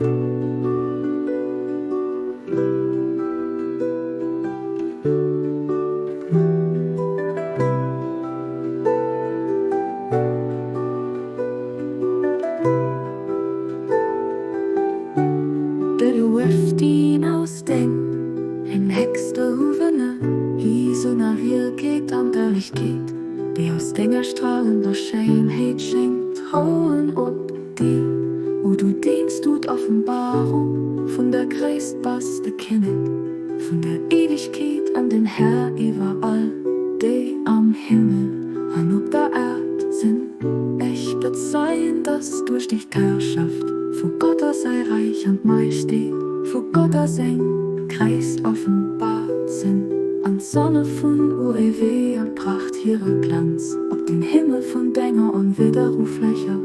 De ruft ihn aus den en héchste Huwene, hi senger Heelkeet an Ehrlichkeet, déi aus denger strahlender Schéinheet schéngt, Trauen op déi, wo du déngs du d'Offenbarung vun der Gréisst bass, de Kinnek vun der Ewigkeet an den Herr iwwer all, déi am Himmel an op der Erd sinn. Ech bezeien, dass duerch dech d'Herrschaft vu Gott a säi Räich an d'Majestät vu Gott a seng Gréisst offenbart sinn, an d'Sonne vun ueweger Pracht hire Glanz op den Himmel vun denger onwidderruflecher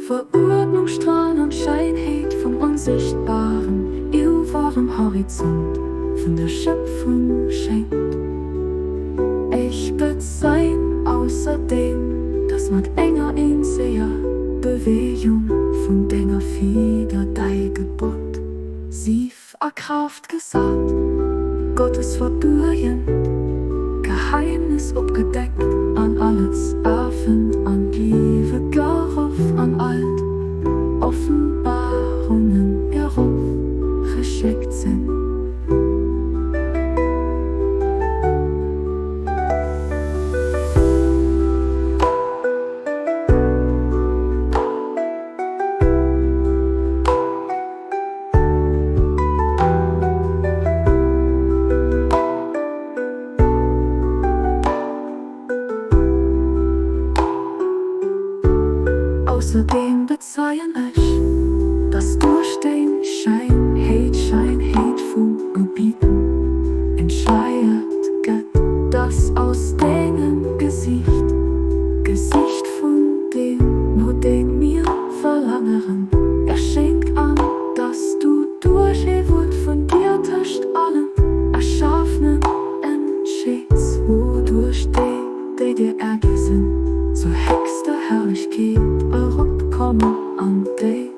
Veruerdnung strahlen an d'Scheinheet vum Onsichtbaren iwwerem Horizont vun der Schëpfung schéngt. Ech bezeien ausserdeem, dass mat enger eenzeger Bewegung vun denger Fieder däi Gebot sief a Kraaft gesat, Gottes verbuergent Geheimnis opgedeckt an alles erfënnt an d'Liewe geruff an all d'Offenbarungen eropgeschéckt sinn. Ausserdeem bezeien ech, dass duerch deng Scheinheet d'Scheinheet vu Gebieten entschleiert gëtt, dass aus dengem Gesiicht d'Gesiicht vun deem, no deem mir verlangeren, erschéngt an dass du duerch ee Wuert vun dir tëscht allen Erschafenen entscheeds, wouduerch déi, déi dir ergi sinn, zur héchster Herrlechkeet eropkommen an déi.